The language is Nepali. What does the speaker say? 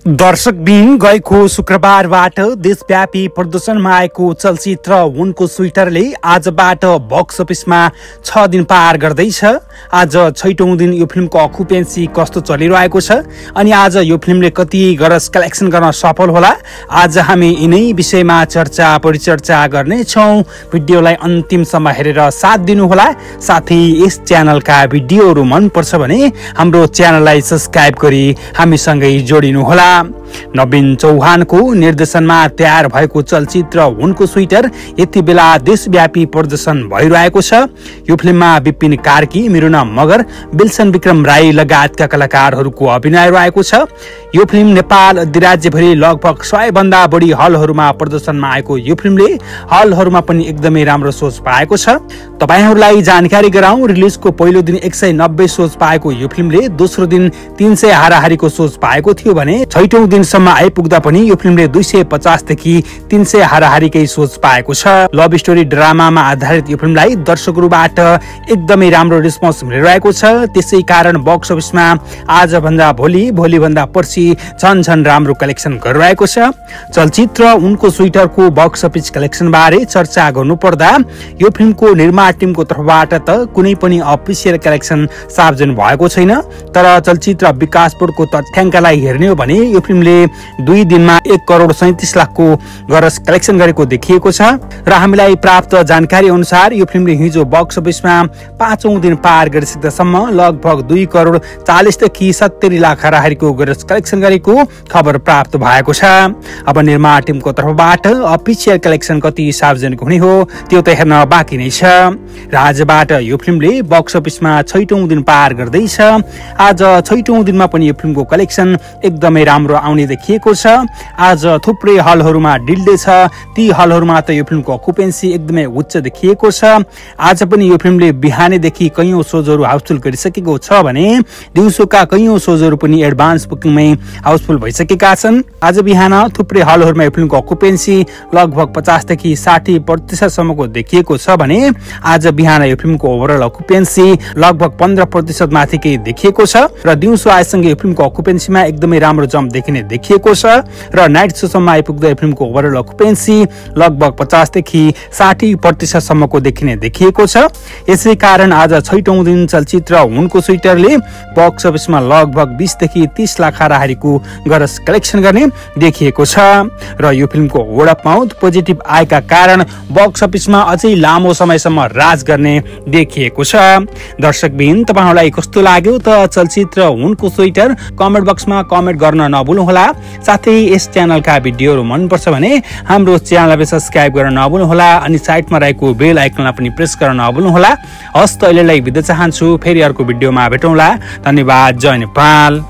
दर्शकबिन गएको शुक्रबारबाट देशव्यापी प्रदर्शनमा आएको चलचित्र उनको स्वेटरले आजबाट बक्स अफिसमा 6 दिन पार गर्दैछ। आज 6औं दिन यो फिल्मको अकुपेन्सी कस्तो चलिरहेको छ अनि आज यो फिल्मले कति गरज कलेक्सन गर्न सफल होला, आज हामी यिनै विषयमा चर्चा परिचर्चा गर्नेछौँ। भिडियोलाई अन्तिमसम्म हेरेर साथ दिनुहोला। साथै यस च्यानलका भिडियोहरू मन पर्छ भने हाम्रो च्यानललाई सब्स्क्राइब गरी हामीसँगै जोडिनुहोला। नवीन चौहानको निर्देशनमा तयार भएको चलचित्र उनको स्वेटर यति बेला देशव्यापी प्रदर्शन भइरहेको छ। यो फिल्ममा विपिन कार्की, मृणा मगर, विल्सन विक्रम राई लगायतका कलाकारहरूको अभिनय रहेको छ। यो फिल्म नेपाल अधिराज्यभरि लगभग 100 भन्दा बढी हलहरूमा प्रदर्शनमा आएको यो फिल्मले हलहरूमा पनि एकदमै राम्रो सोच पाएको छ। तपाईहरुलाई जानकारी गराउँ, रिलिजको पहिलो दिन 190 सोच पाएको यो फिल्मले दोस्रो दिन 300 हाराहारीको सोच पाएको थियो भने 6औं दिनसम्म आइपुग्दा पनि यो फिल्मले 250 देखि 300 हाराहारीकै सोच पाएको छ। लभ स्टोरी ड्रामामा आधारित यो फिल्मलाई दर्शकहरूबाट एकदमै राम्रो रेस्पोन्स मिलिरहेको छ। त्यसै कारण बक्स अफिसमा आज भन्दा भोलि, भोलि भन्दा पर्सि झन राम्रो कलेक्सन गरिरहेको छ। चलचित्र उनको स्वेटरको बक्स अफिस कलेक्सन बारे चर्चा गर्नुपर्दा यो फिल्मको निर्माण टिमको तर्फबाट त कुनै पनि अफिसियल कलेक्सन सार्वजनिक भएको छैन। तर चलचित्र विकास बोर्डको तथ्याङ्कलाई हेर्ने हो भने यो फिल्मले 2 दिनमा 1 करोड 37 लाखको गरज कलेक्सन गरेको देखिएको छ र हामीलाई प्राप्त जानकारी अनुसार यो फिल्मले हिजो बक्स अफिसमा 5औं दिन पार गरिसक्दासम्म लगभग 2 करोड 40 देखि 70 लाख हाराहारीको गरज कलेक्सन गरेको खबर प्राप्त भएको छ। अब निर्माण टिमको तर्फबाट अफिसियल कलेक्सन कति सार्वजनिक हुने हो त्यो त हेर्न बाँकी नै छ। आजबाट यो फिल्मले बक्स अफिसमा 6औं दिन पार गर्दैछ। आज 6औं दिनमा पनि यो फिल्मको कलेक्सन एकदमै राम्रो आउने देखिएको छ। आज थुप्रै हलहरूमा डिल्डे छ, ती हलहरूमा त यो फिल्मको अकुपेन्सी एकदमै उच्च देखिएको छ। आज पनि यो फिल्मले बिहानैदेखि कैयौं सोजहरू हाउसफुल गरिसकेको छ भने दिउँसोका कैयौं सोजहरू पनि एडभान्स बुकिङमै हाउसफुल भइसकेका छन्। आज बिहान थुप्रै हलहरूमा यो फिल्मको अकुपेन्सी लगभग 50 देखि 60% सम्मको देखिएको छ भने आज बिहान यो फिल्मको ओभरअल अकुपेन्सी लगभग 15% माथिकै देखिएको छ र दिउँसो आएसँगै यो फिल्मको अकुपेन्सीमा एकदमै राम्रो जम्प देखिने देखिएको छ र नाइट सोसम्म आइपुग्दा यो फिल्मको ओभरअल अकुपेन्सी लगभग 50 देखि 60% सम्मको देखिने देखिएको छ। यसै कारण आज 6औं दिन चलचित्र उनको स्वेटरले बक्स अफिसमा लगभग 20 देखि 30 लाख हाराहारीको गरज कलेक्सन गर्ने देखिएको छ र यो फिल्मको वर्ड अफ माउथ पोजिटिभ आएका कारण बक्स अफिसमा अझै लामो समयसम्म राज गर्ने देखिएको छ। दर्शकबिन, तपाईहरुलाई कस्तो लाग्यो त चलचित्र उनको स्वेटर? कमेन्ट बक्समा कमेन्ट गर्न नभुल्नुहोला। साथै यस च्यानलका भिडियोहरू मन पर्छ भने हाम्रो च्यानललाई सब्स्क्राइब गर्न नभुल्नुहोला अनि साइडमा रहेको बेल आइकनलाई पनि प्रेस गर्न नभुल्नुहोला। हस्त अहिलेलाई बिदा चाहन्छु, फेरि अर्को भिडियोमा भेटौँला। धन्यवाद। जय नेपाल।